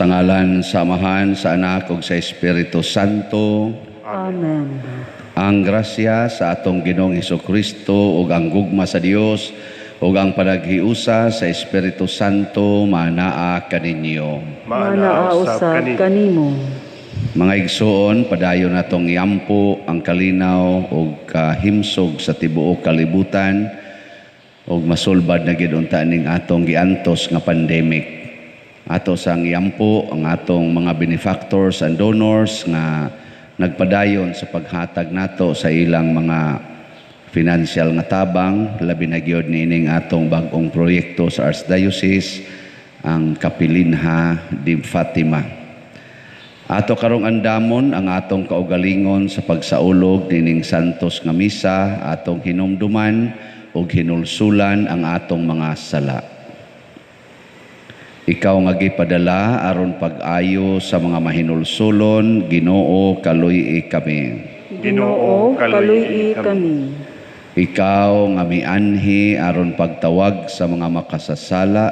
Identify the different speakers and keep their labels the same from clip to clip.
Speaker 1: Sa ngalan sa Amahan, sa Anak ug sa Espiritu Santo.
Speaker 2: Amen.
Speaker 1: Ang grasya sa atong Ginoong Hesukristo ug ang gugma sa Dios ug ang panaghiusa sa Espiritu Santo manaa kaninyo.
Speaker 2: Manaa usab kanimo.
Speaker 1: Mga igsoon, padayon natong iampo ang kalinaw ug kahimsog sa tibuok kalibutan ug masulbad na gid unta ning atong giantos nga pandemic. Ato sang iampo ang atong mga benefactors and donors nga nagpadayon sa paghatag nato sa ilang mga financial nga tabang, labi na gyud niining atong bag-ong proyekto sa Archdiocese, ang Kapilinha di Fatima. Ato karong andamon ang atong kaugalingon sa pagsaulog nining santos nga misa, atong hinumduman ug hinulsulan ang atong mga sala. Ikaw nga gipadala aron pag-ayo sa mga mahinulsulon, Ginoo, kaluy-i kami.
Speaker 2: Ginoo, kaluy-i kami.
Speaker 1: Ikaw nga mianhi aron pagtawag sa mga makasasala,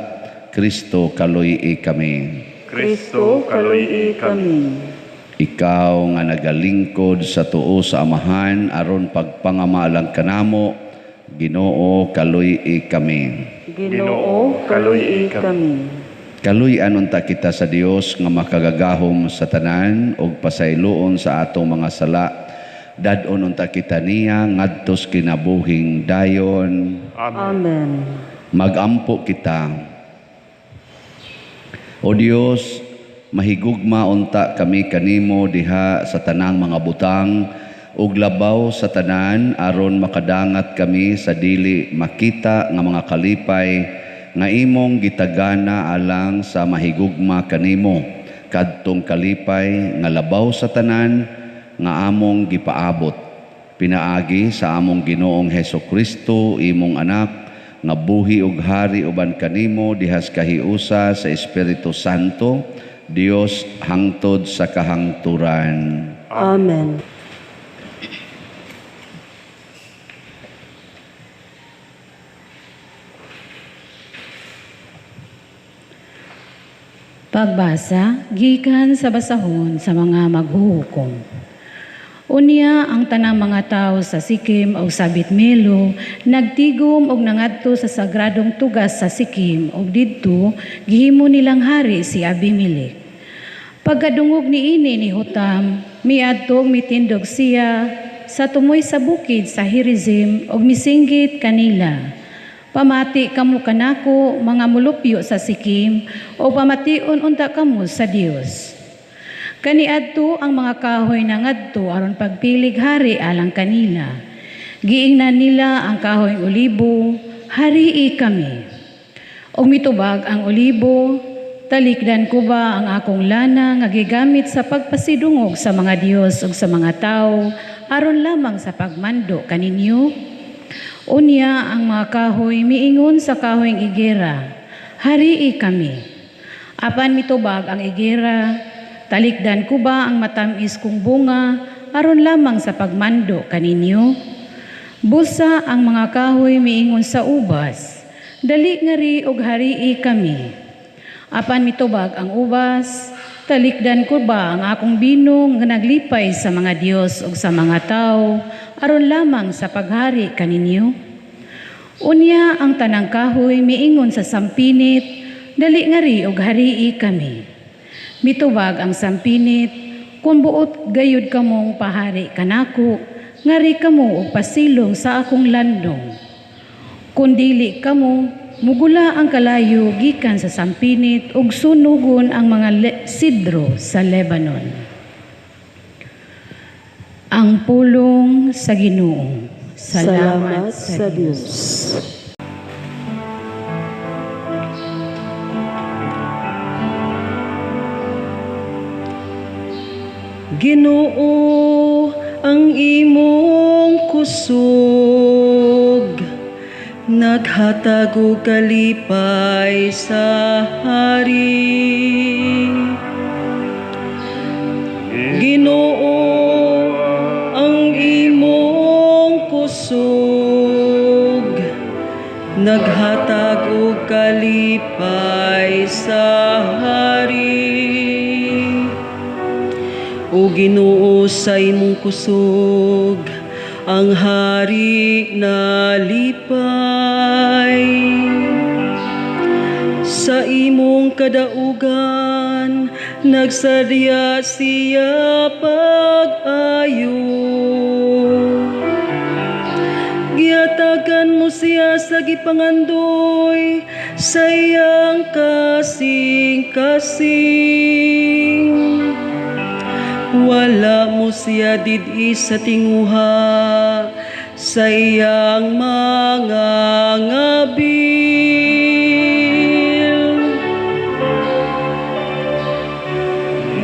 Speaker 1: Kristo, kaluy-i kami.
Speaker 2: Kristo, kaluy-i kami.
Speaker 1: Ikaw nga nagalingkod sa tuo sa Amahan aron pagpangamalang kanamo, Ginoo, kaluy-i kami.
Speaker 2: Ginoo, kaluy-i kami.
Speaker 1: Kaluy-an unta kita sa Dios nga makagagahom sa tanan ug pasayloon sa atong mga sala. Dad-on unta kita niya ngadtos kinabuhing dayon.
Speaker 2: Amen.
Speaker 1: Magampo kita. O Dios, mahigugma unta kami kanimo diha sa tanang mga butang ug labaw sa tanan aron makadangat kami sa dili makita nga mga kalipay nga imong gitagana alang sa mahigugma kanimo, kadtong kalipay nga labaw sa tanan nga among gipaabot pinaagi sa among Ginoong Hesukristo, imong anak, nga buhi ug hari uban kanimo dihas kahiusa sa Espiritu Santo, Dios hangtod sa kahangturan.
Speaker 2: Amen.
Speaker 3: Pagbasa gikan sa basahon sa mga maghuhukom. Unya ang tanang mga tawo sa Sikim o sa Bitmelo nagtigom og nangadto sa sagradong tugas sa Sikim og didto gihimo nilang hari si Abimelech. Pagkadungog niini ni Hotam, miadto mitindog siya sa tumoy sa bukid sa Hirizim og misinggit kanila. Pamati kamo kanako mga mulupyo sa Sikim o pamation unta kamo sa Dios. Kaniadto ang mga kahoy na ngadto aron pagpilig hari alang kanila. Giingnan nila ang kahoy olibo, harii kami. Og mitubag ang olibo, talikdan ko ba ang akong lana nga gigamit sa pagpasidungog sa mga Dios ug sa mga tawo aron lamang sa pagmando kaninyo? Unya ang mga kahoy miingon sa kahoyng igera, harii kami. Apan mitubag ang igera, talikdan ko ba ang matamis kong bunga aron lamang sa pagmando kaninyo? Busa ang mga kahoy miingon sa ubas, dali ngari og harii kami. Apan mitubag ang ubas, talikdan ko ba ang akong bino nga naglipay sa mga Dios ug sa mga tawo aron lamang sa paghari kaninyo? Unya ang tanang kahoy miingon sa sampinit, dali ngari og harii kami. Mitubag ang sampinit, kung buot gayud kamong pahari kanako, ngari kamo og pasilong sa akong landong. Kung dili kamo, mugula ang kalayo gikan sa sampinit ug sunugon ang mga sidro sa Lebanon. Ang pulong sa Ginoo.
Speaker 2: Salamat sa Dios. Ginoo, ang imong kusog naghatag og kalipay sa hari. Ginoo, ang imong kusog naghatag og kalipay sa hari. O Ginoo, sa imong kusog ang hari nalipay. Sa imong kadaugan nagsadya siya pag-ayo. Giatagan mo siya sa gipangandoy sa iyang kasing-kasing. Wala mo siya did-i sa tinguha sa iyang mga ngabil.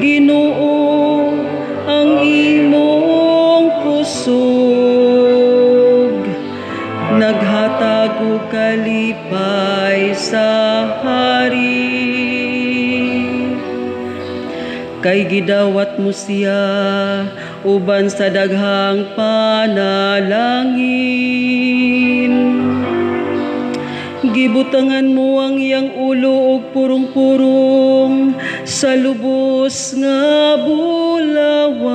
Speaker 2: Ginoo, ang imong kusog naghatag og kalipay sa hari. Kay gidawat mo siya uban sa daghang panalangin. Gibutangan mo ang iyang ulo og purong-purong sa lubos nga bulawan.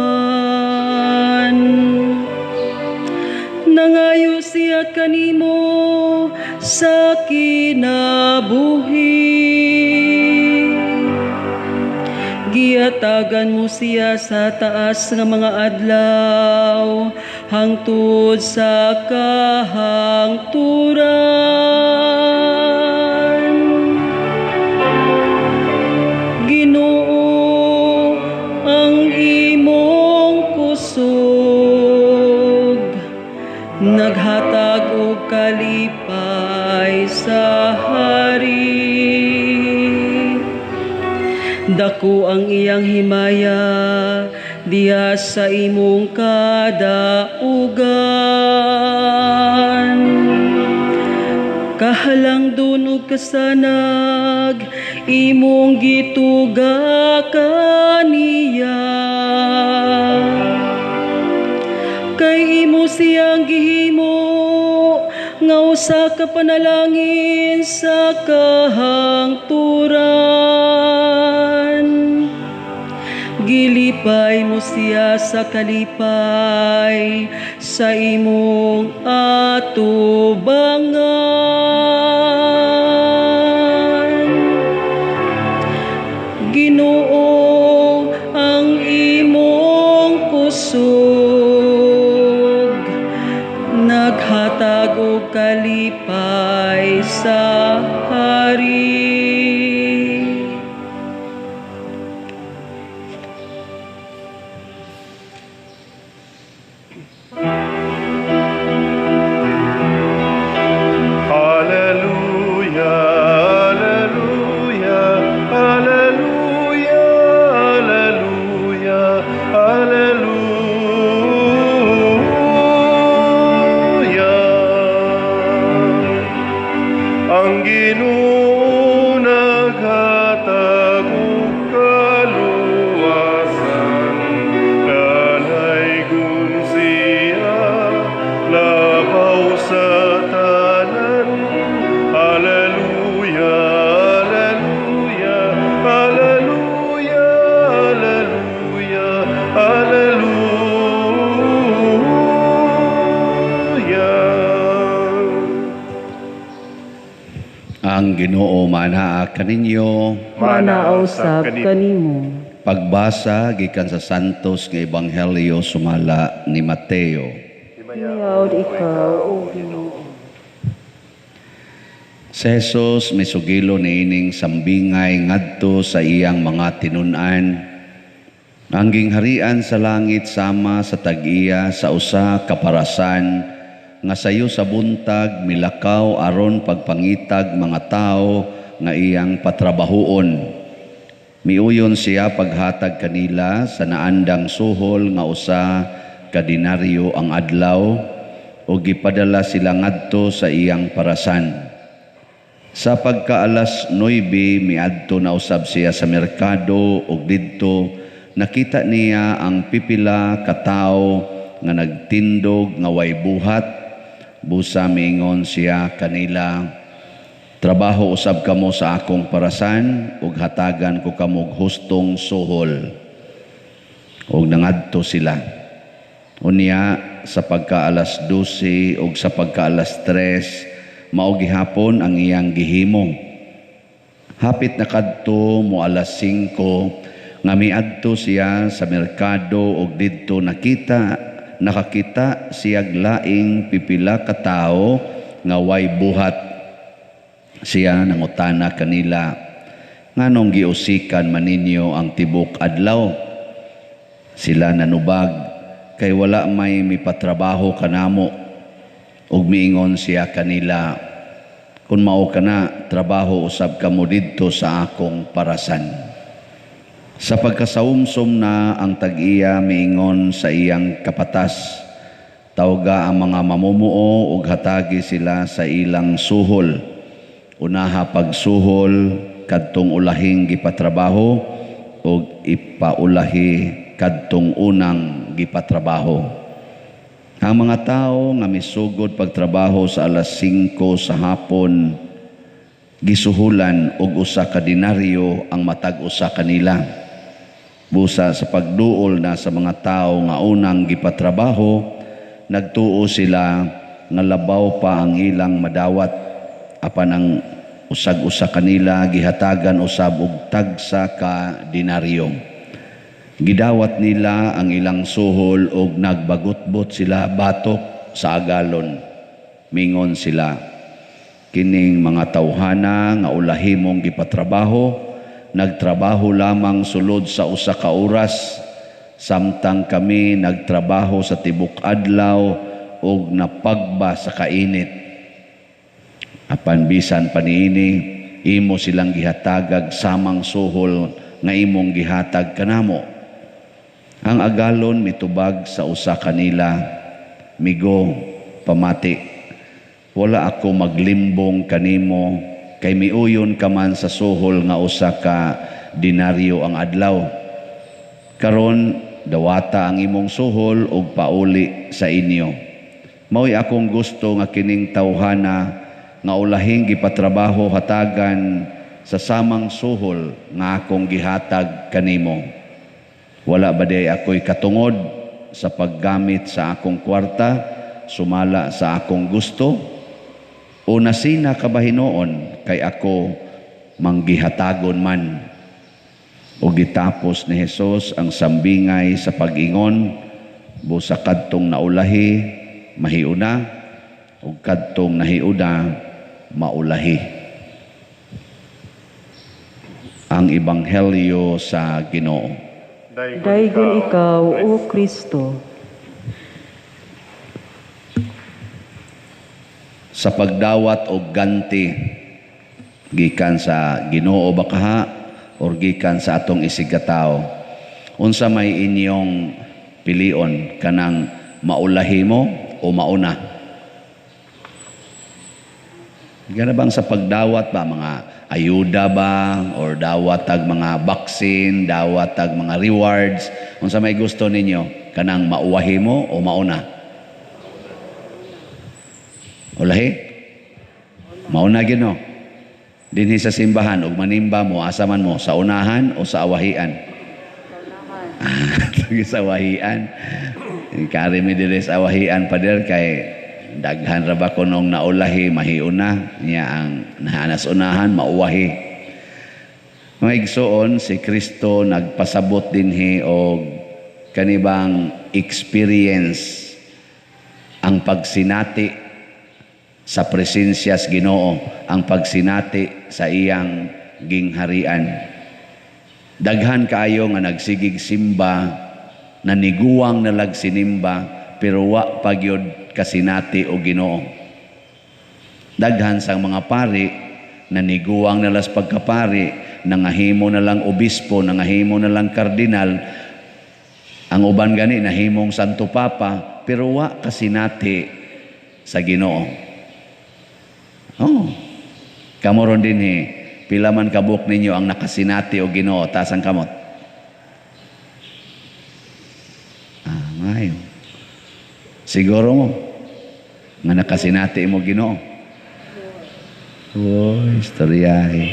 Speaker 2: Nangayo siya kanimo sa kinabuhi. Giatagan mo siya sa taas nga mga adlaw hangtod sa kahangturan. Ginoo, ang imong kusog naghatag og kalipay sa hari. Dako ang iyang himaya diha sa imong kadaugan. Kahalang dunog kasanag imong gituga kaniya. Kay imo siyang gihimo nga usa ka panalangin sa kahangturan. Gilipay mo siya sa kalipay sa imong atubangan. Ginoo, ang imong kusog naghatag og kalipay sa hari.
Speaker 4: Alleluia, alleluia, alleluia, alleluia, alleluia. Ang Ginoo naghatag og kaluwasan, nanaygon siya labaw sa tanan. Alleluia, alleluia, alleluia, alleluia, alleluia.
Speaker 1: Ang Ginoo manaa kaninyo.
Speaker 2: Manaa usab kanimo.
Speaker 1: Pagbasa gikan sa Santos nga Ebanghelyo sumala ni Mateo.
Speaker 2: Himayaw ikaw, O Ginoo.
Speaker 1: Si Jesus misugilo niining sambingay ngadto sa iyang mga tinun-an. Ang gingharian sa langit sama sa tag-iya sa usa ka parasan nga sayo sa buntag milakaw aron pagpangitag mga tawo nga iyang patrabahuon. Miuyon siya paghatag kanila sa naandang suhol nga usa ka denaryo ang adlaw ug gipadala sila ngadto sa iyang parasan. Sa pagkaalas 9 miadto na usab siya sa merkado ug didto nakita niya ang pipila ka tawo nga nagtindog nga way buhat. Busa miingon siya kanila, trabaho usab kamo sa akong parasan ug hatagan ko kamo og hustong suhol. Ug nangadto sila. Unya sa pagka alas 12 ug sa pagka alas 3, mao gihapon ang iyang gihimo. Hapit na kadto mo alas 5 nga miadto siya sa merkado ug didto nakakita siyag laing pipila ka tawo nga way buhat. Siya nangutana kanila, "Nganong giusikan man ninyo ang tibok adlaw?" Sila nanubag, "Kay wala may mipatrabaho kanamo." Ug miingon siya kanila, "Kung mao kana, trabaho usab kamo didto sa akong parasan." Sa pagkasaumsom na, ang tag-iya miingon sa iyang kapatas, "Tawga ang mga mamumuo ug hatagi sila sa ilang suhol. Unaha pagsuhol kadtong ulahing gipatrabaho ug ipaulahi kadtong unang gipatrabaho." Ang mga tao nga misugod pagtrabaho sa alas 5 sa hapon, gisuhulan og 1 ka denaryo ang matag usa kanila. Busa sa pagduol na sa mga tao nga unang gipatrabaho, nagtuo sila nga labaw pa ang ilang madawat. Apan ang usag-usa kanila gihatagan usab og tagsa ka denaryo. Gidawat nila ang ilang suhol og nagbagutbot sila batok sa agalon. Mingon sila, "Kining mga tawhana nga ulahi mong gipatrabaho, nagtrabaho lamang sulod sa 1 ka oras, samtang kami nagtrabaho sa tibok adlaw ug napagba sa kainit. Apan bisan pa niini, imo silang gihatagag samang suhol nga imong gihatag kanamo." Ang agalon mitubag sa usa kanila, "Migo, pamati. Wala ako maglimbong kanimo kay miuyon ka man sa suhol nga 1 ka denaryo ang adlaw. Karon dawata ang imong suhol ug pauli sa inyo. Mao'y akong gusto nga kining tawhana nga ulahing gipatrabaho hatagan sa samang suhol nga akong gihatag kanimo. Wala ba diay ako'y katungod sa paggamit sa akong kwarta sumala sa akong gusto? O nasina ka ba hinuon kay ako manggihatagon man?" O gitapos ni Jesus ang sambingay sa pag-ingon, "Busa kadtong naulahi mahiuna, ug kadtong nahiuna maulahi." Ang Ebanghelyo sa Ginoo.
Speaker 2: Daygon ikaw, O Kristo.
Speaker 1: Sa pagdawat og ganti gikan sa Ginoo bakaha or gikan sa atong isigkatawo, unsa may inyong pilion, kanang maulahi mo o mauna? Gana bang sa pagdawat ba, mga ayuda ba, or dawat tag mga vaccine, dawat tag mga rewards, unsa may gusto ninyo, kanang mauwahi mo o mauna? Ulahi? Mauna gyud, no? Dinhi sa simbahan ug manimba mo, asa man mo, sa unahan o sa awahian? Ah, sa awahian. Kari mi diri sa awahian, pader, kay daghan ra ba kunong naulahi mahiuna niya, ang nahanas unahan mauwahi. Mga igsoon, si Kristo nagpasabot dinhi og kanibang experience, ang pagsinati sa presensya sa Ginoo, ang pagsinati sa iyang gingharian. Daghan kaayo nga nagsigig simba, naniguwang nalag sinimba, pero wa pa gyud kasinati og Ginoo. Daghan sang mga pari, naniguwang nalas pagkapari, nangahimo na lang obispo, nangahimo na lang kardinal, ang uban gani nahimong Santo Papa, pero wa kasinati sa Ginoo. Oh. Kamo ron dinhi, pila man kabuk ninyo ang nakasinati og Ginoo? Taas ang kamot. Ah, maayo. Siguro mo nga nakasinati mo Ginoo. Oh, istoryahe.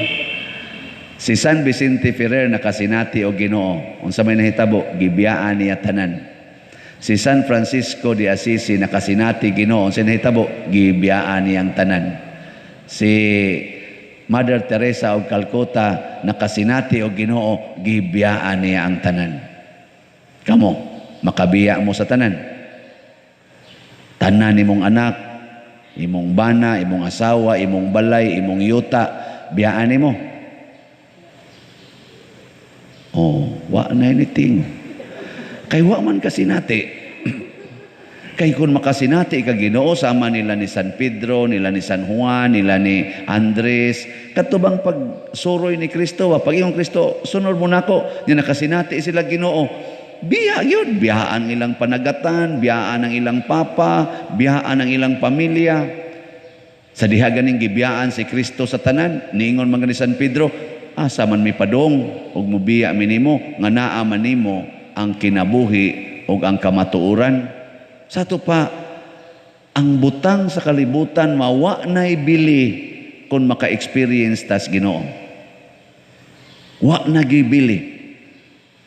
Speaker 1: Si San Vicente Ferrer nakasinati og Ginoo. Unsa may nahitabo? Gibiyaan niya tanan. Si San Francisco de Assisi nakasinati Ginoo. Unsa nahitabo? Gibiyaan niyang tanan. Si Mother Teresa og Calcutta nakasinati og Ginoo, gibiyaan niya ang tanan. Kamo, makabiya mo sa tanan. Tanan nimong anak, imong bana, imong asawa, imong balay, imong yuta, biyaan nimo. Oh, wa na anything. Kay wa man kasinati. Kay kung makasinati ka Ginoo, sama nila ni San Pedro, nila ni San Juan, nila ni Andres, katubang pagsuroy ni Kristo, wa pag iyong Kristo, sunod mo nako, nya nakasinati sila Ginoo. Biya yun, biyaan ang ilang panagatan, biyaan ang ilang papa, biyaan ang ilang pamilya. Sa diha ganing gibiyaan si Kristo sa tanan, niingon man ni San Pedro, asa man mi padong ug mubiya mi nimo nga naa man nimo ang kinabuhi ug ang kamatuoran. Sa ato pa, ang butang sa kalibutan mawa na'y bili kung maka-experience tas Ginoo. Wa na gibili.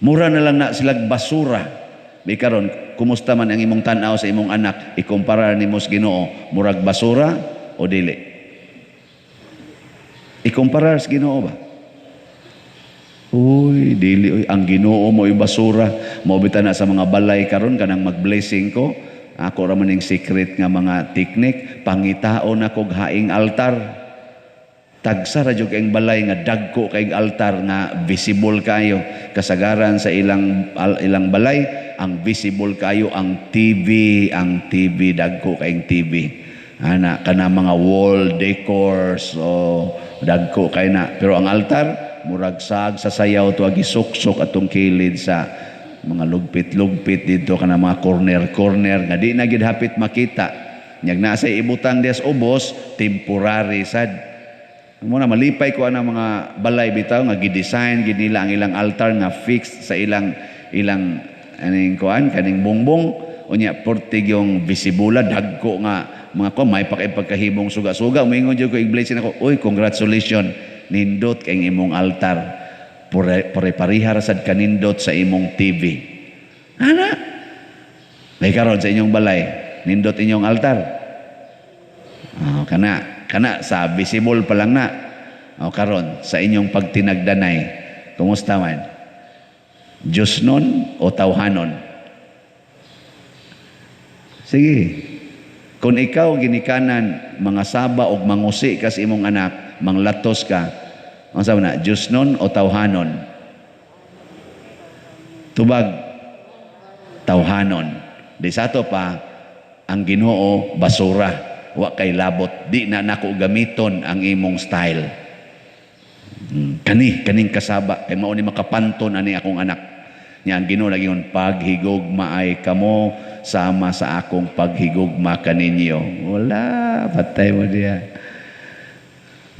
Speaker 1: Mura na lang na silag basura. Di karon, kumusta man ang imong tan-aw sa imong anak, ikumpara nimo sa Ginoo, murag basura o dili? Ikumpara sa Ginoo ba? Uy, dili uy, ang Ginoo mo basura. Mao bitaw na sa mga balay karon kanang mag-blessing ko. Ako ra man ning secret nga mga teknik, pangitaon ako og haing altar. Tagsa ra jud kayong balay nga dagko kay altar nga visible kayo. Kasagaran sa ilang balay, ang visible kayo ang TV, ang TV dagko kayong TV. Ana kana mga wall decors o dagko kay na. Pero ang altar murag sag sa sayaw to gisuksok atong kilid sa mga lugpit-lugpit dito kana mga corner-corner nga di na gid hapit makita. Nyag naa sa ibutang dias ubos, temporary sad. Muna malipay ko ang mga balay bitaw nga gi-design gid nila ang ilang altar nga fixed sa ilang ilang aning kuan kaning bongbong, unya portig yung visibula dagko nga mga ko may pakipagkahimong suga-suga. Moingon jud ko, i-blessing ako, "Uy, congratulations, nindot kay imong altar." Pare-pareha ra sad kanindot sa imong TV. Ana may karon sa inyong balay, nindot inyong altar. Oh, kana kana sa visible pa lang na. O karon sa inyong pagtinagdanay, kumusta man? Diyos nun o tawhanon? Sige. Kung ikaw ginikanan mga saba og mangusi ka sa imong anak, manglatos ka, ang sabi na, Diyos nun o tawhanon? Tubag, tawhanon. Di sa ato pa, ang Ginoo basura, wa kay labot, di na nako gamiton ang imong style. Kani, kaning kasaba, kay mao ni makapanton ani akong anak. Nya ang Ginoo lagi paghigugma ay kamo sama sa akong paghigugma kaninyo. Wala, patay mo diya.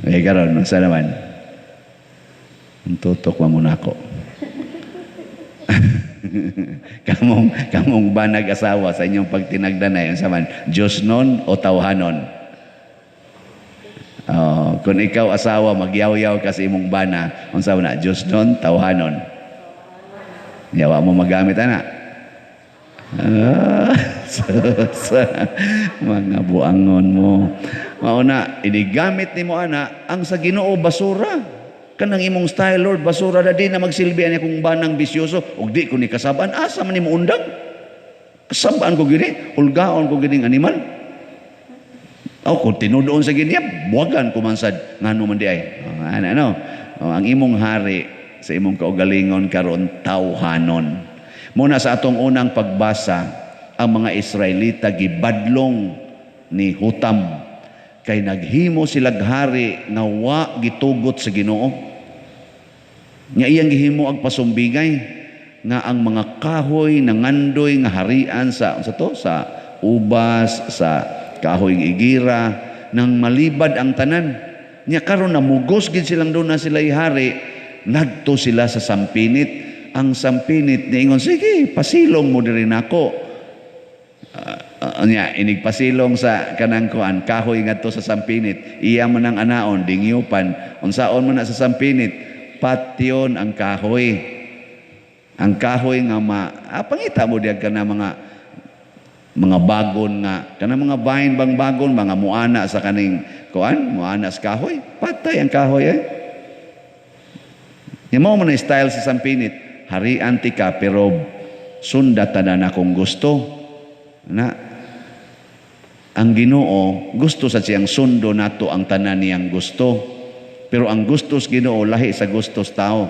Speaker 1: Eh karon unsa naman? Tutok mo muna ako. Kamong banag asawa sa inyong pagtinagdanay, unsa man? Diyos nun o tawhanon? Oh, kung ikaw asawa magyaw-yaw ka sa imong bana, unsa man na? Diyos nun, tawhanon? Yawa mo magamit ana. Ah, sa mga buangon mo. Mao na inigamit nimo ana ang sa Ginoo basura. Kanang imong style, Lord, basura na, di na magsilbi ani akong banang bisyoso ug di ko ni kasabaan, asa man nimo undang? Kasabaan ko gini, hulgaon ko gining animal. O kung tinudoon sa gini, buwagan ko man sad ngano man di ay. Oh, ana no. Oh, ang imong hari sa imong kaugalingon karon tawhanon. Muna sa atong unang pagbasa, ang mga Israelita gibadlong ni Hutam kay naghimo silag hari nga wa gitugot sa Ginoo. Nga iyang gihimo ang pasumbingay nga ang mga kahoy nangandoy nga harian sa to sa ubas, sa kahoy ng igira, nang malibad ang tanan. Nya karon namugos gid silang doon na sila hari, nagto sila sa sampinit. Ang sampinit niingon, "Sige, pasilong mo diri nako." Nya inigpasilong sa kanang kuan kahoy ngadto sa sampinit, iya man ang anaon dingyupan, unsaon mo na sa sampinit? Patyon ang kahoy. Ang kahoy nga pangita mo diyan ka na mga bagon nga kana, mga vine bang bagon, mga muana sa kaning kuan, muana sa kahoy, patay ang kahoy eh. Nya mao man na style sa sampinit, harian ti ka pero sunda tanan akong gusto. Na ang Ginoo gusto sa siyang sundo nato ang tanan niyang gusto. Pero ang gusto sa Ginoo lahi sa gusto sa tao.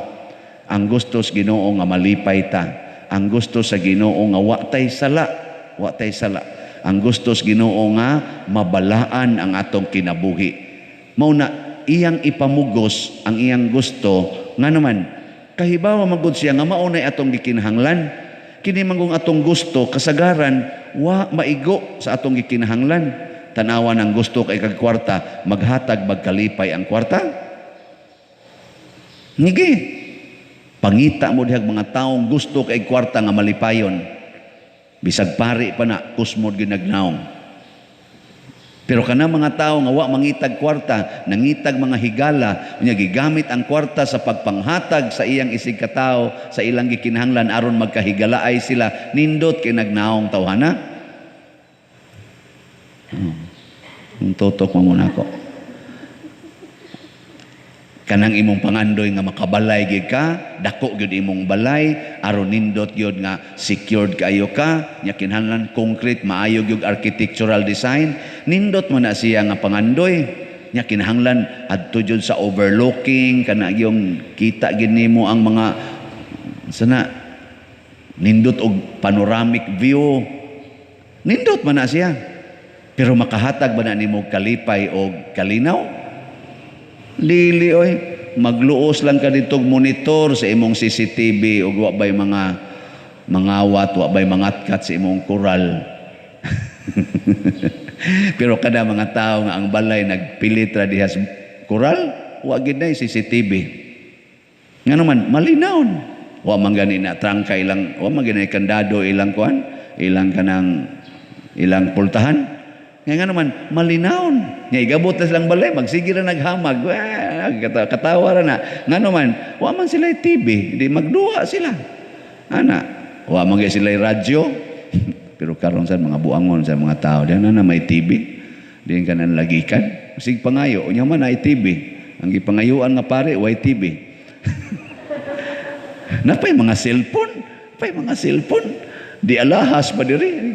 Speaker 1: Ang gusto sa Ginoo nga malipay ta. Ang gusto sa Ginoo nga wa tay sala, wa tay sala. Ang gusto sa Ginoo nga mabalaan ang atong kinabuhi. Mao na iyang ipamugos ang iyang gusto, nga naman kahibawa magud siya nga mao nay atong gikinahanglan. Kini manggong atong gusto kasagaran wa maigo sa atong gikinahanglan. Tanawa ng gusto kay kag kwarta, maghatag magkalipay ang kwarta? Nigi. Pangita mo dihag mga taong gusto kay kwarta nga malipayon. Bisag pari pa na, kusmod gyud nagnaong. Pero kana mga tao nga wa mangitag kwarta, nangitag mga higala, unya gigamit ang kwarta sa pagpanghatag sa iyang isig katawo, sa ilang gikinahanglan aron magkahigalaay sila, nindot kay nagnaong tawhana. Oh. Tutok mo muna ako. Kanang imong pangandoy nga makabalay gyud ka, dako gyud imong balay, aron nindot gyud nga secured kaayo ka, nya kinahanglan concrete, maayo gyud architectural design, nindot man na siya nga pangandoy. Nya kinahanglan adto gyud sa overlooking, kana yung kita gyud nimo ang mga sana nindot og panoramic view. Nindot man na siya. Pero makahatag ba na nimo kalipay og kalinaw? Dili oy, magluos lang ka dito monitor sa imong CCTV ug wa bay mga mangawat, wa bay mangatkat sa imong kural. Pero kada mga tao nga ang balay nagpilit ra diha sa kural, wa gid nay CCTV. Ngano man malinawon. Wa man gani na trangka ilang, wa man gani kandado ilang kuan, ilang kanang ilang pultahan. Nga nga naman, malinawon. Nga igabot na silang balay, magsige ra naghamag. Wah, katawa ra na. Nga naman, wa man sila TV, di magduha sila. Ana, wa man gyud sila radyo. Pero karon sa mga buangon sa mga tao, di na may TV. Di ka na lagikan. Sig pangayo, unya man ay TV. Ang gipangayuan nga pare, way TV. Napay mga cellphone, napay mga cellphone. Di alahas pa diri.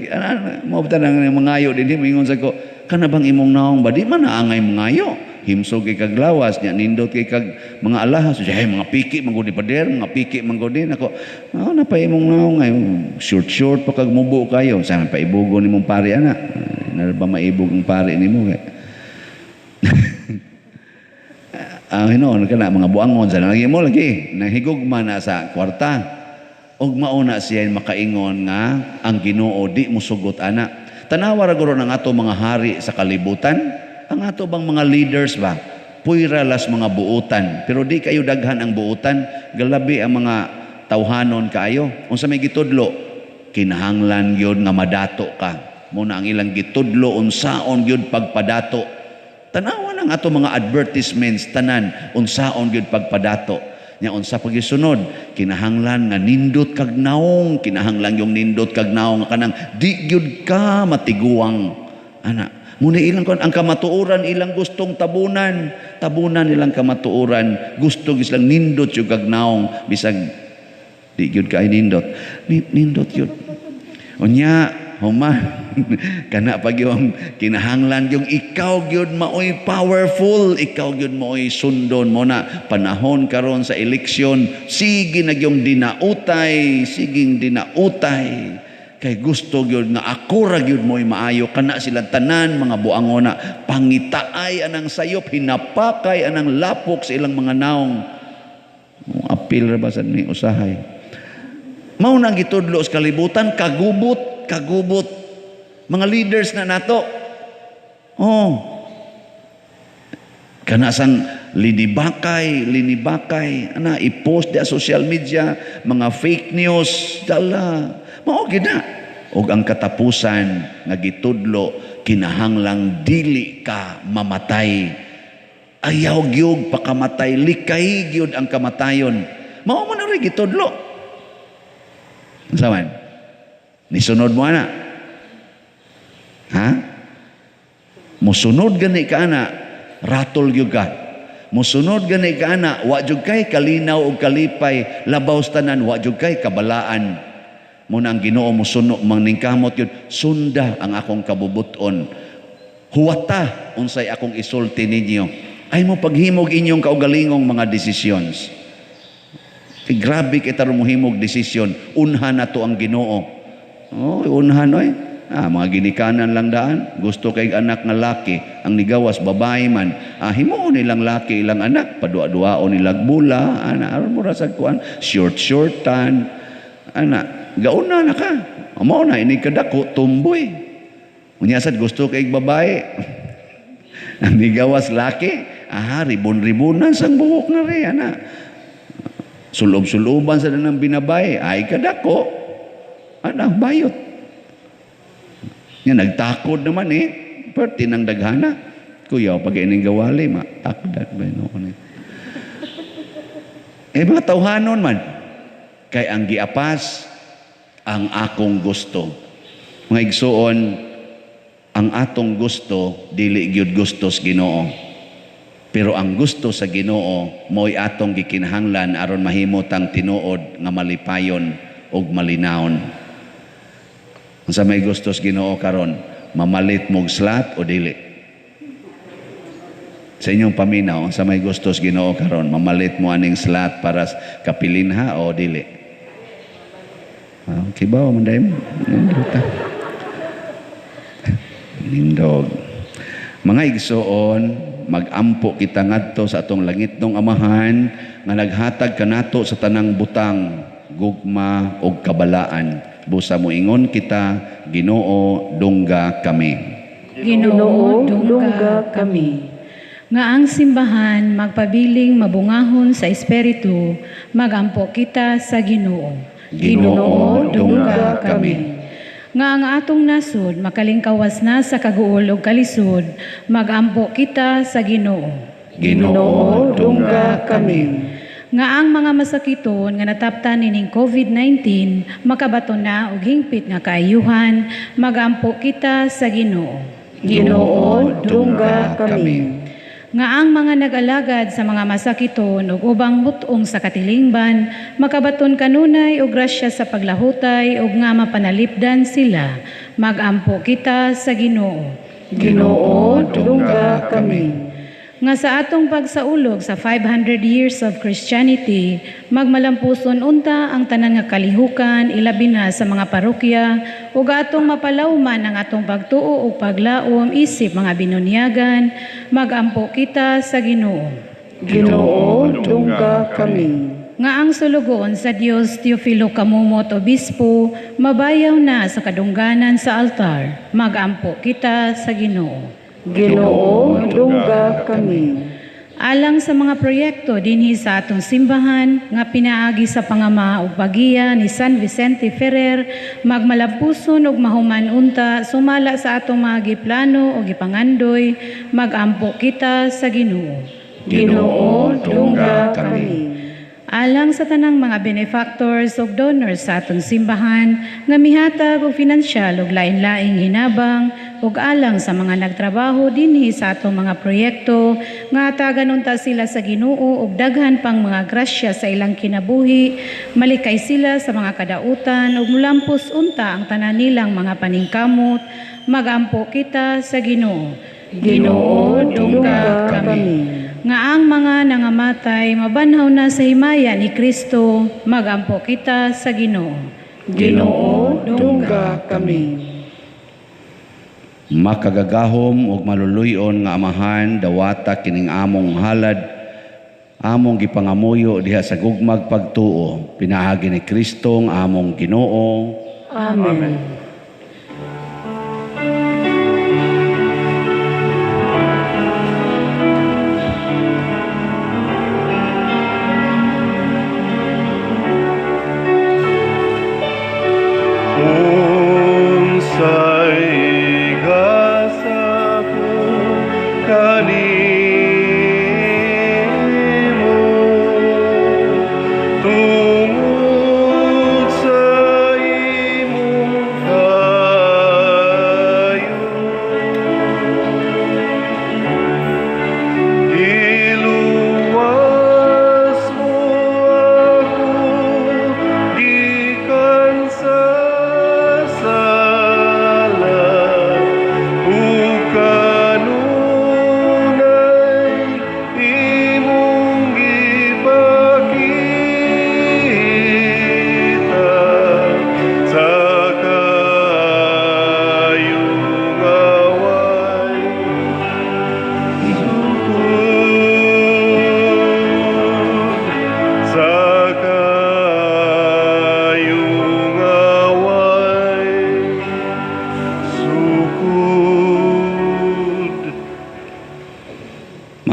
Speaker 1: Mo ba nang mangayo dinhi, mingon sa ko, kana bang imong naong ba di man naangay mangayo. Himsog kay kag lawas nya, nindot kay kag mga alahas. Ay, mga piki man gud ni pader, mga piki man gud din ako. Oh, napay imong naong ay short short pa kag mubo kayo. Sa paibugo nimong pare ana. Na ba maibog ang pare nimo kay. Ang hinuon kana mga buangon sa lagi mo lagi nahigugma na sa kwarta. Og mauna siya makaingon nga ang Ginoo di musugot ana. Tanawa ra guro ng ato mga hari sa kalibutan, ang ato bang mga leaders ba? Puyra las mga buutan, pero di kayo daghan ang buutan, galabi ang mga tawhanon kaayo. Unsa may gitudlo? Kinahanglan gyud nga madato ka. Muna ang ilang gitudlo unsaon gyud pagpadato. Tanawa ng ato mga advertisements tanan unsaon gyud pagpadato. Nya unsa pagisunod, kinahanglan nga nindot kag naong, kinahanglan yung nindot kag naong kanang di gyud ka matiguang ana. Muna ilang kon ang kamatuoran ilang gustong tabunan, tabunan ilang kamatuoran, gusto gyud silang nindot yung kag naong bisag di gyud kay nindot. Nindot gyud. Unya human kana pag yung kinahanglan yung ikaw gyud maoy powerful, ikaw gyud maoy sundon mo na panahon karon sa eleksyon, sige na gyung dinautay, siging dinautay kay gusto gyud nga ako ra gyud mo'y maayo. Kana sila tanan mga buangona, pangitaay anang sayop, hinapakay anang lapok sa ilang mga naong. Apil ra ba sad ni usahay. Mao nang gitudlo sa kalibutan, kagubot, kagubot. Mga leaders na nato. Oh. Kana sang linibakay, linibakay, ana i-post di social media, mga fake news, dala. Mao gid na. Og ang katapusan nga gitudlo, kinahanglang dili ka mamatay. Ayaw gyud pakamatay, likay gyud ang kamatayon. Mao man rin gitudlo. Unsa man? Nisunod mo ana? Ha? Musunod gani ka ana, ratol gyud ka. Musunod gani ka ana, wa jud kay kalinaw og kalipay, labaw sa tanan wa jud kay kabalaan. Muna ang Ginoo musuno maningkamot yun, sunda ang akong kabubuton. Huwata unsay akong isulti ninyo. Ay mo paghimog inyong kaugalingong mga decisions. Kay grabe kita mohimog desisyon, unha na to ang Ginoo. Oh, unhan oy. Ah, mga ginikanan lang daan. Gusto kay anak nga laki, ang nigawas babae man. Ah, himuon nilang laki ilang anak, padua-duaon nilang bula, ana aron mo ra sa kuan, short-shortan. Ana, gauna na ka. Mao na ini kadako tumboy. Unya sad gusto kay babae. Ang nigawas laki, aha, ribon-ribonan sang buhok na rin, ana. Sulob-suloban sa ng binabay, ay kadako. Ana, bayot. Nga nagtakod naman eh. Perti ng daghana. Kuya, pag ining gawali, ma, takdan ba yun ako? Eh, mga tawhanon man. Kay ang giapas, ang akong gusto. Mga igsuon, ang atong gusto, dili gyud gusto sa Ginoo. Pero ang gusto sa Ginoo, mo'y atong gikinahanglan aron mahimo tang tinuod nga malipayon ug malinawon. Unsa may gusto sa Ginoo karon? Mamalit mog slot o dili? Sa inyong paminaw, unsa may gusto sa Ginoo karon? Mamalit mo aning slot para kapilinha o dili? Ah, kibaw man dai mo. Nindot. Nindog. Mga igsoon, magampo kita ngadto sa atong langitnong Amahan nga naghatag kanato sa tanang butang, gugma ug kabalaan. Busa moingon kita, Ginoo, dungga kami.
Speaker 3: Ginoo, dungga kami. Nga ang simbahan magpabiling mabungahon sa espiritu, magampo kita sa Ginoo.
Speaker 1: Ginoo, dungga kami.
Speaker 3: Nga ang atong nasod makalingkawas na sa kaguol ug kalisod, magampo kita sa Ginoo.
Speaker 1: Ginoo, dungga kami.
Speaker 3: Nga ang mga masakiton nga nataptan nining COVID-19 makabaton na og hingpit nga kaayuhan, magampo kita sa Ginoo.
Speaker 2: Ginoo, dungga kami.
Speaker 3: Nga ang mga nag-alagad sa mga masakiton ug ubang mut-ong sa katilingban makabaton kanunay og grasya sa paglahutay ug nga mapanalipdan sila, magampo kita sa Ginoo.
Speaker 2: Ginoo, dungga kami.
Speaker 3: Nga sa atong pagsaulog sa 500 years of Christianity, magmalampuson unta ang tanan nga kalihukan ilabi na sa mga parokya ug atong mapalawman ang atong pagtuo ug paglaom isip mga binunyagan, magampo kita sa Ginoo.
Speaker 2: Ginoo, dungga kami.
Speaker 3: Nga ang sulugoon sa Dios Teofilo Camomot Obispo mabayaw na sa kadungganan sa altar, magampo kita sa Ginoo.
Speaker 2: Ginoo, dungga kami.
Speaker 3: Alang sa mga proyekto dinhi sa atong simbahan nga pinaagi sa pangama ug pagiya ni San Vicente Ferrer, magmalampuson ug mahuman unta sumala sa atong mga giplano ug gipangandoy, magampo kita sa Ginoo.
Speaker 1: Ginoo, dungga kami.
Speaker 3: Alang sa tanang mga benefactors ug donors sa atong simbahan nga mihatag og finansyal ug lain-laing hinabang ug alang sa mga nagtrabaho dinhi sa atong mga proyekto nga hatagan unta sila sa Ginoo ug daghan pang mga grasya sa ilang kinabuhi, malikay sila sa mga kadautan ug mulampos unta ang tanan nilang mga paningkamot, magampo kita sa Ginoo.
Speaker 2: Ginoo, dungga kami.
Speaker 3: Nga ang mga nangamatay mabanhaw na sa himaya ni Kristo, magampo kita sa Ginoo.
Speaker 2: Ginoo, dungga kami.
Speaker 1: Makagagahom ug maluluy-on nga Amahan, dawata kining among halad, among gipangamuyo diha sa gugmag pagtuo, pinaagi ni Kristo ang among Ginoo.
Speaker 2: Amen.
Speaker 4: Unsay gasa ko kaninyo,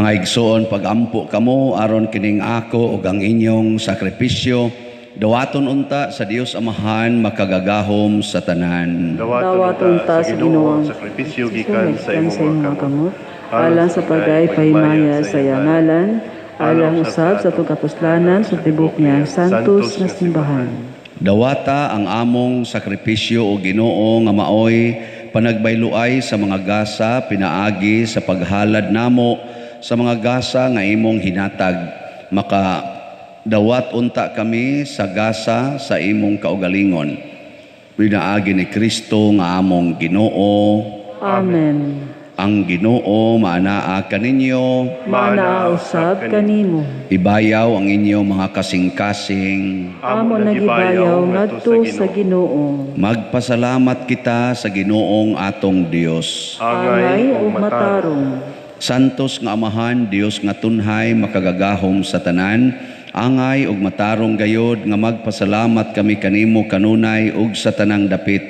Speaker 1: Mga igsoon, pagampo kamo aron kining ako ug ang inyong sakripisyo dawaton unta sa Dios Amahan makagagahom sa tanan.
Speaker 4: Dawaton ta sa Ginoo ang sakripisyo gikan sa imong mga kamot, alang sa pagay-pahimaya sa iyang ngalan, alang usab sa atong kapuslanan sa tibok niyang santos nga simbahan.
Speaker 1: Dawata ang among sakripisyo o Ginoo nga maoy panagbayluay sa mga gasa pinaagi sa paghalad namo sa mga gasa nga imong hinatag. Maka dawat unta kami sa gasa sa imong kaugalingon. Pinaagi ni Kristo nga among Ginoo.
Speaker 4: Amen.
Speaker 1: Ang Ginoo maanaa kaninyo.
Speaker 4: Maanaa usab kanimo.
Speaker 1: Ibayaw ang inyong mga kasing-kasing.
Speaker 4: Amo nagibayaw ngadto sa Ginoo.
Speaker 1: Magpasalamat kita sa Ginoong atong Dios.
Speaker 4: Angay ug matarong.
Speaker 1: Santos nga Amahan, Dios nga tunhay, makagagahom sa tanan, angay ug matarong gayod nga magpasalamat kami kanimo kanunay ug sa tanang dapit.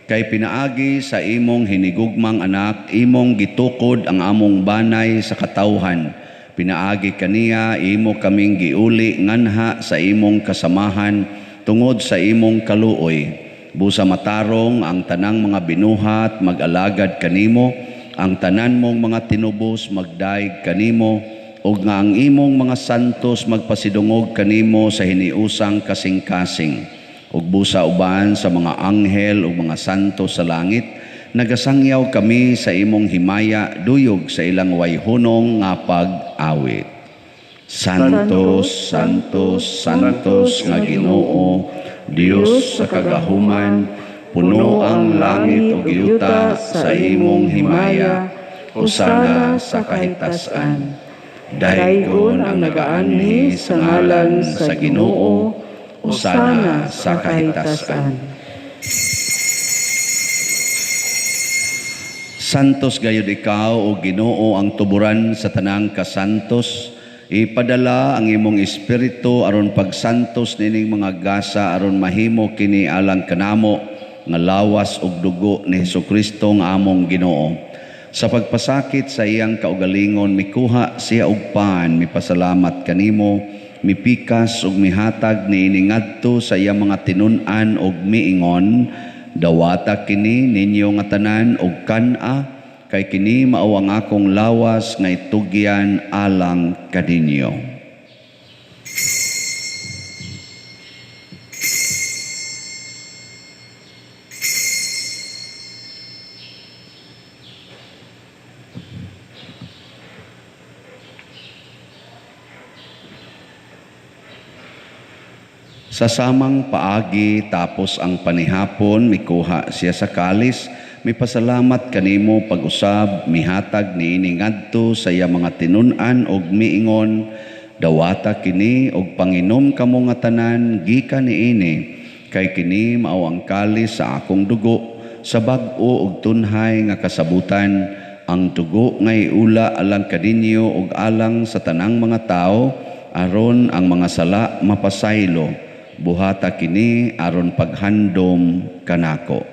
Speaker 1: Kay pinaagi sa imong hinigugmang anak, imong gitukod ang among banay sa katawhan. Pinaagi kaniya imo kaming giuli nganha sa imong kasamahan tungod sa imong kaluoy. Busa matarong ang tanang mga binuhat mag-alagad kanimo, ang tanan mong mga tinubos magdaig kanimo, ug nga ang imong mga santos magpasidungog kanimo sa hiniusang kasing-kasing. Ug busa uban sa mga anghel ug mga santo sa langit, nagasangyaw kami sa imong himaya duyog sa ilang wayhunong nga pag-awit. Santos, Santos, Santos nga Ginoo, Dios sa kagahuman, puno ang langit ug yuta sa imong himaya, hosana sa kahitasan. Daygon ang nagaanhi sa ngalan sa Ginoo, hosana sa kahitasan. Santos gayud ikaw o Ginoo ang tuburan sa tanang kasantos. Ipadala ang imong espiritu aron pagsantos nining mga gasa aron mahimo kini alang kanamo nga lawas ug dugo ni Hesukristo nga among Ginoo. Sa pagpasakit sa iyang kaugalingon mikuha siya og pan, mipasalamat kanimo, mipikas ug mihatag niini ngadto sa iyang mga tinun-an ug miingon, dawata kini ninyo nga tanan ug kan-a, kay kini mao ang akong lawas nga itugyan alang kaninyo. Sa samang paagi tapos ang panihapon, mikuha siya sa kalis, mipasalamat kanimo pag-usab, mihatag niini ngadto sa iya mga tinun-an og miingon, dawata kini og panginom kamo nga tanan gikan niini, kay kini mao ang kalis sa akong dugo, sa bag-o og tunhay nga kasabutan, ang dugo nga iula alang kaninyo og alang sa tanang mga tawo, aron ang mga sala mapasaylo. Buhata kini aron paghandom kanako.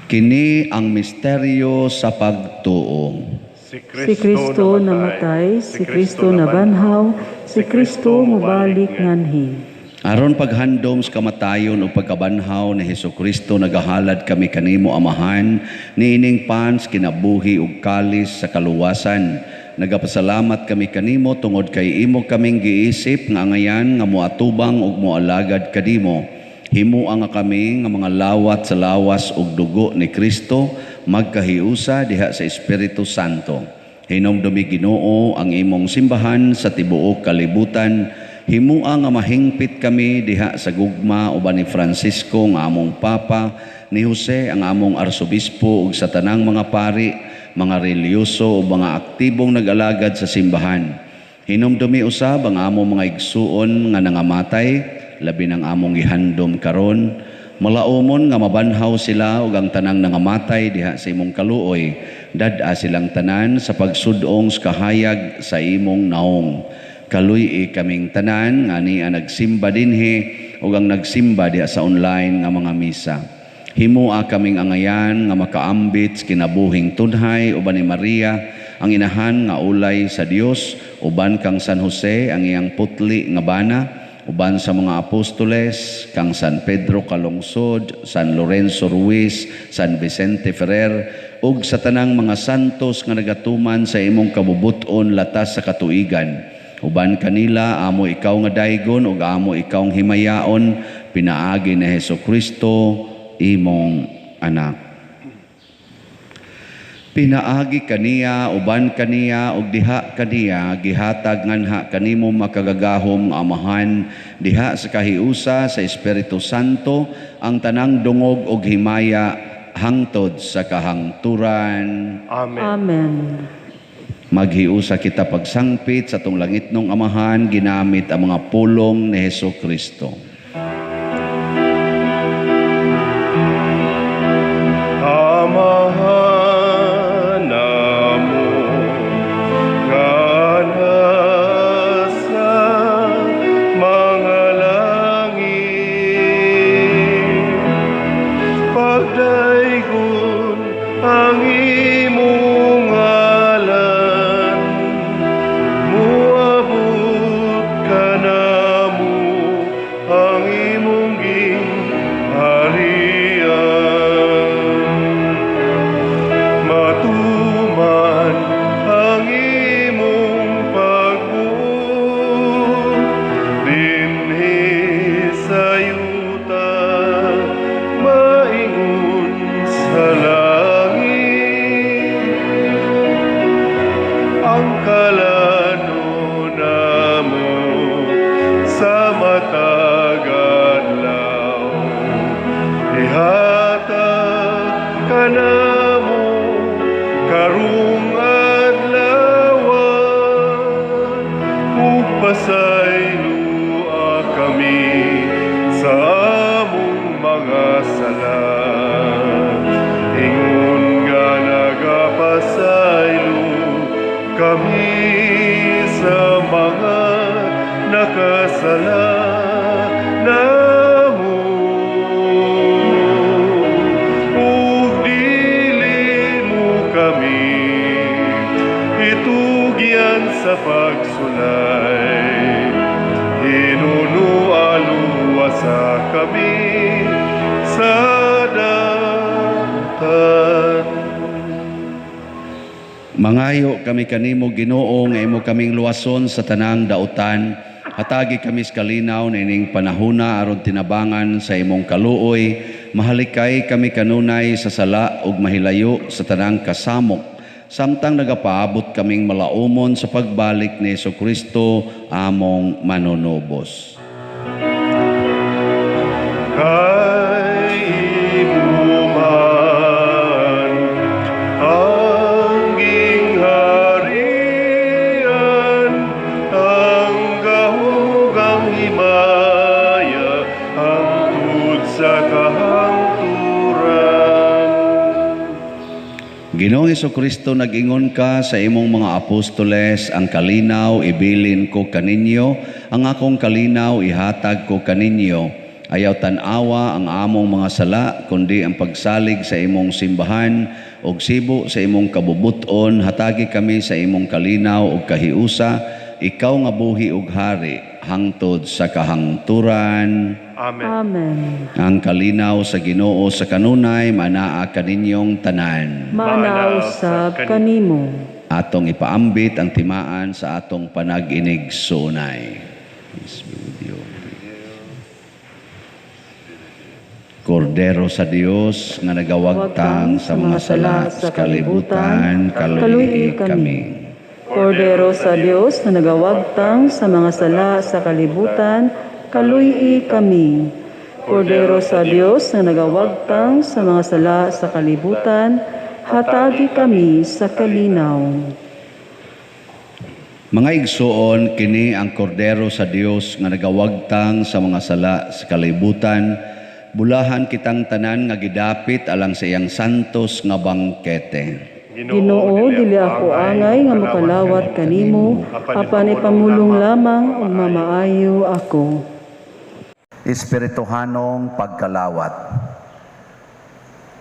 Speaker 1: Kini ang misteryo sa pagtuo.
Speaker 4: Si Kristo namatay, si Kristo nabanhaw, si Kristo mubalik nganhi.
Speaker 1: Aron paghandom sa kamatayon o pagkabanhaw ni Hesukristo, nagahalad kami kanimo Amahan, niining pans kinabuhi ug kalis sa kaluwasan. Nagapasalamat kami kanimo tungod kay imo kaming giisip nga angayan nga moatubang ug moalagad kanimo. Himua nga kami nga mga lawat sa lawas ug dugo ni Kristo magkahiusa diha sa Espiritu Santo. Hinumdumi Ginoo ang imong simbahan sa tibuok kalibutan. Himua nga mahingpit kami diha sa gugma uban ni Francisco nga among Papa, ni Jose ang among Arsobispo ug sa tanang mga pari, mga relihiyoso ug mga aktibong nag-alagad sa simbahan. Hinumdumi usab ang among mga igsuon nga nangamatay, labi ng among gihandom karon. Malaumon nga mabanhaw sila ug ang tanang nangamatay diha sa imong kaluoy. Dad-a silang tanan sa pagsudong sa kahayag sa imong naong. Kaluy-i kaming tanan nga ania nagsimba dinhi ug ang nagsimba diha sa online nga mga misa. Himoa kaming angayan nga makaambit sa kinabuhing tunhay uban ni Maria, ang inahan nga ulay sa Dios, uban kang San Jose, ang iyang putli nga bana, uban sa mga apostoles, kang San Pedro Calungsod, San Lorenzo Ruiz, San Vicente Ferrer, ug sa tanang mga santos nga nagatuman sa imong kabubut-on latas sa katuigan. Uban kanila, amo ikaw nga daygon ug amo ikaw ang himayaon, pinaagi ni Hesus Kristo, imong anak. Pinaagi kaniya, uban kaniya, ug diha kaniya, gihatag nganha kanimo makagagahom nga Amahan, diha sa kahiusa sa Espiritu Santo, ang tanang dungog ug himaya hangtod sa kahangturan.
Speaker 5: Amen.
Speaker 4: Amen.
Speaker 1: Maghiusa kita pagsangpit sa atong langitnong Amahan, ginamit ang mga pulong ni Hesus Kristo.
Speaker 5: Amahan namo nga nasa mga langit, pagdaygon ang imong ngalan, muabot kanamo ang imong gingharian. Matuman ang imong pagbuot dinhi sa yuta, maingon sa langit. Ang kalanon namo sa matag adlaw, ihatag kanamo karong adlaw, ug pasayloa kami sa among mga sala, ingon nga nagapasaylo kami sa mga nakasala namo. Ug dili mo kami itugyan sa pagsulay, hinunualuwasa kami sa dautan.
Speaker 1: Mangayo kami kanimo, Ginoo, nga imo kaming luwason sa tanang dautan. Hatagi kami sa kalinaw niining panahuna aron tinabangan sa imong kaluoy. Mahalikay kami kanunay sa sala ug mahilayo sa tanang kasamok, samtang nagapaabot kaming malaumon sa pagbalik ni Hesukristo among manunubos.
Speaker 5: Kay imo man ang gingharian, ang gahom, ang himaya, hangtod sa kahangturan.
Speaker 1: Ginoong Hesukristo, nag-ingon ka sa imong mga apostoles, "Ang kalinaw ibilin ko kaninyo, ang akong kalinaw ihatag ko kaninyo. Ayaw tan-awa ang among mga sala, kundi ang pagsalig sa imong simbahan ug sibo sa imong kabubuton, hatagi kami sa imong kalinaw ug kahiusa, ikaw nga buhi ug hari hangtod sa kahangturan."
Speaker 5: Amen.
Speaker 4: Amen.
Speaker 1: Ang kalinaw sa Ginoo sa kanunay manaa kaninyong tanan.
Speaker 4: Maanaa usab kanimo.
Speaker 1: Atong ipaambit ang timaan sa atong panag-inig-sunay. Peace be with you. Kordero sa Dios nga nagawagtang sa mga sala sa kalibutan, kaluy-i kami.
Speaker 4: Kordero sa Dios na nagawagtang sa mga sala sa kalibutan, kaluy-i kami. Kordero sa Dios na nagawagtang sa mga sala sa kalibutan, hatagi kami sa kalinaw.
Speaker 1: Mga igsuon, kini ang kordero sa Dios nga nagawagtang sa mga sala sa kalibutan. Bulahan kitang tanan nga gidapit alang sa iyang santos nga bangkete.
Speaker 4: Ginoo, dili ako angay nga mokalawat kanimo, apan ipamulong lamang ug mamaayo ako.
Speaker 1: Espirituhanong pagkalawat.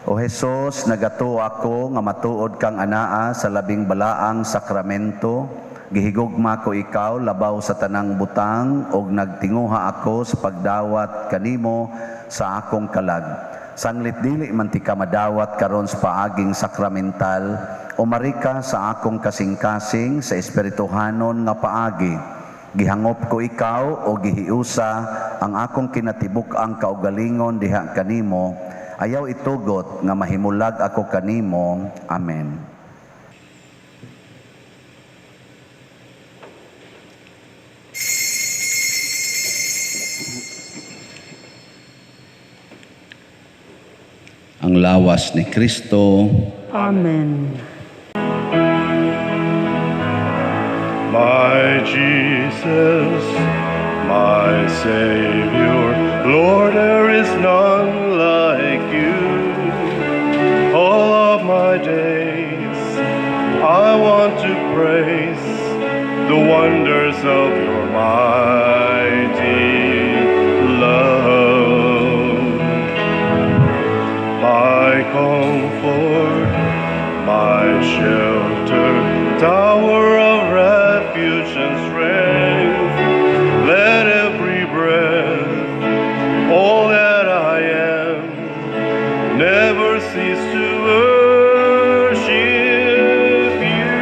Speaker 1: O Hesus, nagatuo ako nga matuod kang anaa sa labing balaang sakramento. Gihigugma ko ikaw labaw sa tanang butang ug nagtinguha ako sa pagdawat kanimo sa akong kalag. Sanglit dili man tika madawat karon sa paaging sakramental, umari ka sa akong kasing-kasing sa espirituhanon nga paagi. Gihangop ko ikaw o gihiusa ang akong kinatibuk-ang kaugalingon diha kanimo. Ayaw itugot nga mahimulag ako kanimo. Amen. Ang lawas ni Kristo.
Speaker 4: Amen.
Speaker 5: My Jesus, my Savior, Lord, there is none like you. All of my days I want to praise the wonders of your mighty love. My comfort, my shelter, tower of refuge and strength, let every breath, all that I am, never cease to worship you.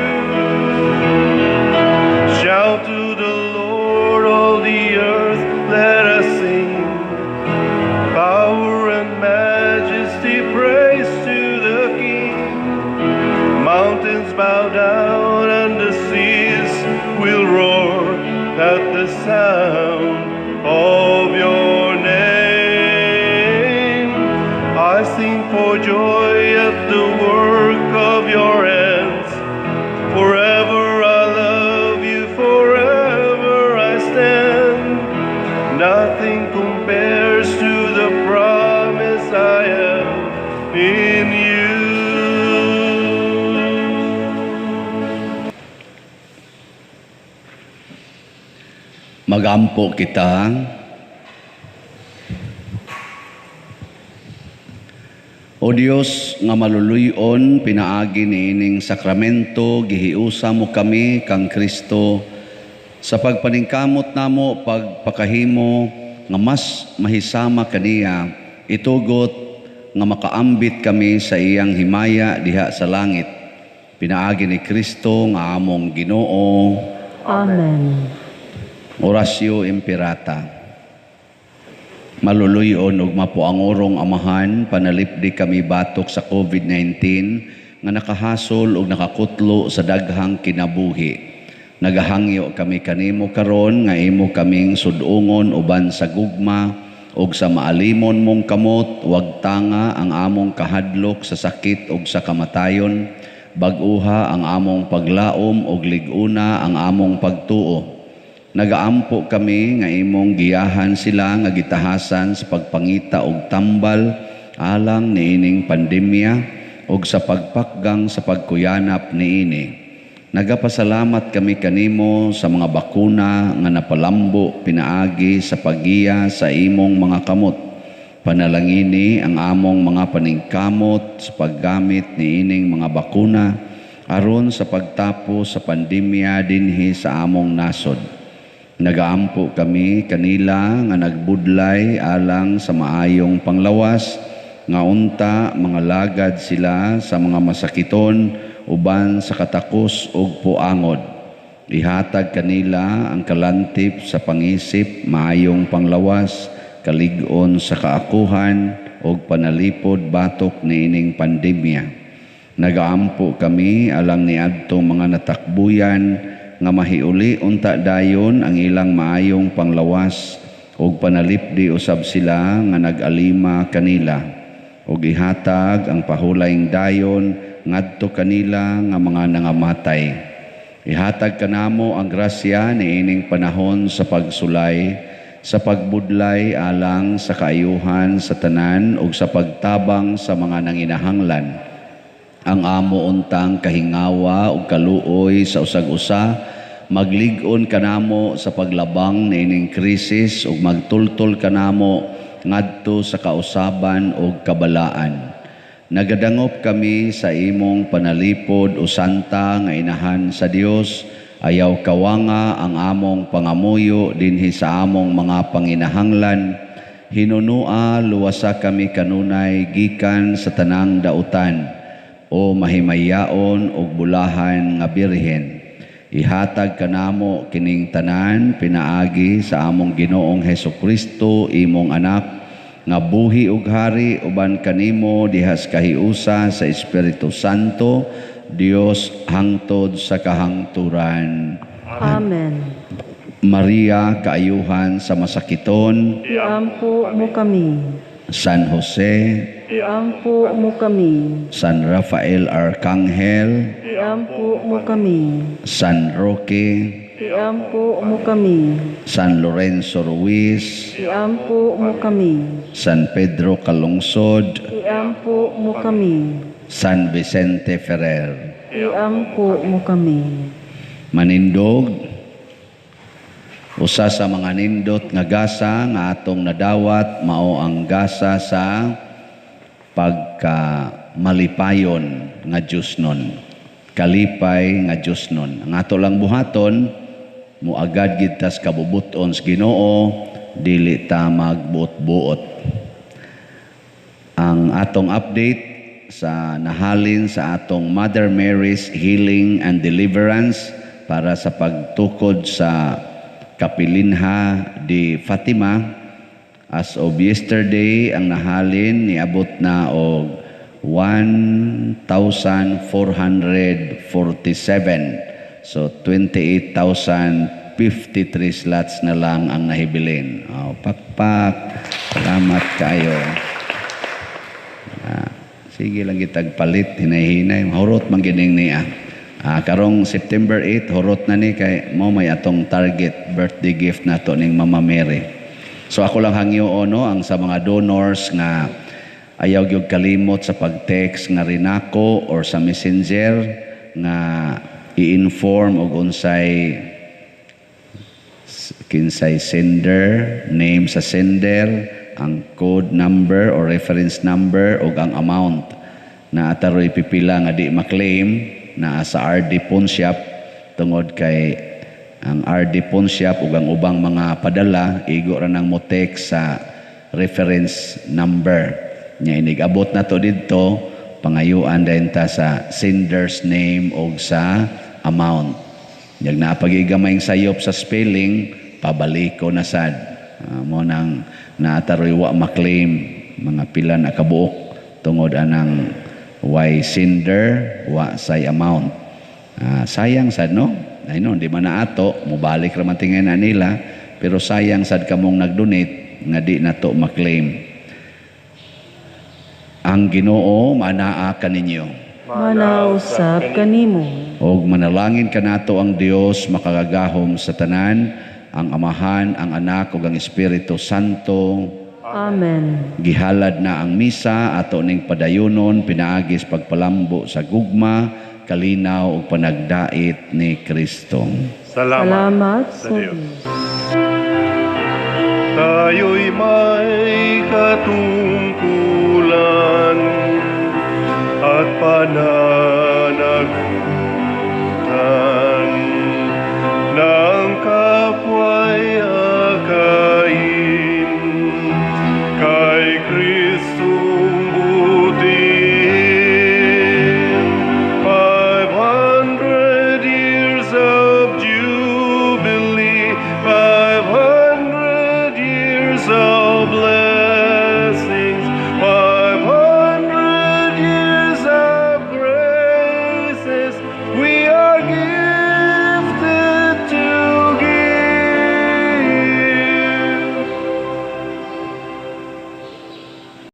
Speaker 5: Shout to the Lord, all the earth, let us sing. Power and majesty, praise to the King. Mountains bow down and the seas will roar at the sound of your name. I sing for joy at the work of your hands. Forever I love you, forever I stand. Nothing compares to the promise I have in you.
Speaker 1: Magampo kita. O Dios nga maluluyon, pinaagi niining sakramento, gihiusa mo kami kang Kristo sa pagpaningkamot namo pagpakahimo nga mas mahisama kaniya, itugot nga makaambit kami sa iyang himaya diha sa langit. Pinaagi ni Kristo nga among Ginoo.
Speaker 4: Amen.
Speaker 1: Oratio Imperata. Maluluyon ug mapuangorong Amahan, panalipdi kami batok sa COVID-19 nga nakahasol ug nakakutlo sa daghang kinabuhi. Nagahangyo kami kanimo karon nga imo kaming sudungon uban sa gugma ug sa maalimon mong kamot, wag tanga ang among kahadlok sa sakit ug sa kamatayon, bag-uha ang among paglaom ug lig-una ang among pagtuo. Nagaampo kami nga imong giyahan sila nga gitahasan sa pagpangita og tambal alang niining pandemya ug sa pagpakgang sa pagkuyanap niini. Nagapasalamat kami kanimo sa mga bakuna nga napalambo pinaagi sa paggiya sa imong mga kamot. Panalangini ang among mga paningkamot sa paggamit niining mga bakuna aron sa pagtapos sa pandemya dinhi sa among nasod. Nagaampo kami kanila nga nagbudlay alang sa maayong panglawas, nga unta mga lagad sila sa mga masakiton uban sa katakos ug puangod. Ihatag kanila ang kalantip sa pangisip, maayong panglawas, kalig-on sa kaakuhan ug panalipod batok niining pandemya. Nagaampo kami alang niadtong mga natakbuyan nga mahiuli unta dayon ang ilang maayong panglawas ug panalipdi usab sila nga nag-alima kanila ug ihatag ang pahulayng dayon ngadto kanila nga mga nangamatay. Ihatag kanamo ang grasya niining panahon sa pagsulay, sa pagbudlay alang sa kaayuhan sa tanan ug sa pagtabang sa mga nanginahanglan. Ang amo untang kahingawa ug kaluoy sa usag-usa maglig-on kanamo sa paglabang niining krisis ug magtultol kanamo ngadto sa kausaban ug kabalaan. Nagadangop kami sa imong panalipod, o Santa nga Inahan sa Dios. Ayaw kawanga ang among pangamuyo dinhi sa among mga panginahanglan. Hinunua, luwasa kami kanunay gikan sa tanang dautan. O mahimayaon ug bulahan nga Birhen, ihatag kanamo kining tanan pinaagi sa among Ginoong Hesus Kristo, imong anak, nga buhi ug hari uban kanimo dihas kahiusa sa Espiritu Santo, Dios, hangtod sa kahangturan.
Speaker 4: Amen.
Speaker 1: Maria, kaayuhan sa masakiton,
Speaker 4: Iampo mo kami.
Speaker 1: San Jose,
Speaker 4: Iampo mo kami.
Speaker 1: San Rafael Arcangel,
Speaker 4: Iampo mo kami.
Speaker 1: San Roque,
Speaker 4: Iampo mo kami.
Speaker 1: San Lorenzo Ruiz,
Speaker 4: Iampo mo kami.
Speaker 1: San Pedro Calungsod,
Speaker 4: Iampo mo kami.
Speaker 1: San Vicente Ferrer.
Speaker 4: Iampo mo kami.
Speaker 1: Manindog, usa sa mga nindot nga gasa nga atong nadawat mao ang gasa sa pagkamalipayon nga Diyosnon. Kalipay nga Diyosnon. Ang ato lang buhaton, muagad gid tas kabubuton sa Ginoo, dili ta magbuot-buot. Ang atong update sa nahalin sa atong Mother Mary's Healing and Deliverance para sa pagtukod sa Kapilinha di Fatima, as of yesterday, ang nahalin niabot na og 1,447. So 28,053 slots na lang ang nahibilin. Oh, pakpak. Salamat kayo. Sige lang kitag palit, hinay-hinay. Hurot man gining niya. Karong September 8, hurot na ni kay mo may atong target birthday gift nato ning Mama Mary. So ako lang hangyo no ang sa mga donors nga ayaw gyud kalimot sa pag-text nga rinako or sa Messenger nga i-inform og unsay kinsay sender, name sa sender, ang code number or reference number ug ang amount. Na ataroy pipila nga di ma-claim naa sa RD Pawn Shop tungod kay ang RD Pawn Shop ug ang ubang mga padala igo ra nang mo text sa reference number. Nya inig abot na to didto, pangayuan dayon ta sa sender's name og sa amount. Yag napagigamayng sayop sa spelling, pabaliko na sad. Mo nang naataroy wa ma-claim mga pila na kabuok tungod anang way sender, wa say amount. Sayang sad no? Ay no, di man na ato, mobalik ra man tingay na nila, pero sayang sad kamong nag-donate nga di na to ma-claim. Ang Ginoo manaa kaninyo.
Speaker 4: Manausap kanimo.
Speaker 1: Og manalangin kanato ang Dios makagagahom sa tanan, ang Amahan, ang Anak ug ang Espiritu Santo.
Speaker 4: Amen.
Speaker 1: Gihalad na ang misa ato ning padayonon pinaagis pagpalambo sa gugma, kalinaw ug panagdait ni Kristo.
Speaker 5: Salamat,
Speaker 4: Salamat
Speaker 5: sa
Speaker 4: sa
Speaker 5: Diyos.
Speaker 4: Diyos.
Speaker 5: Tayo'y may katungkulan at pananagutan.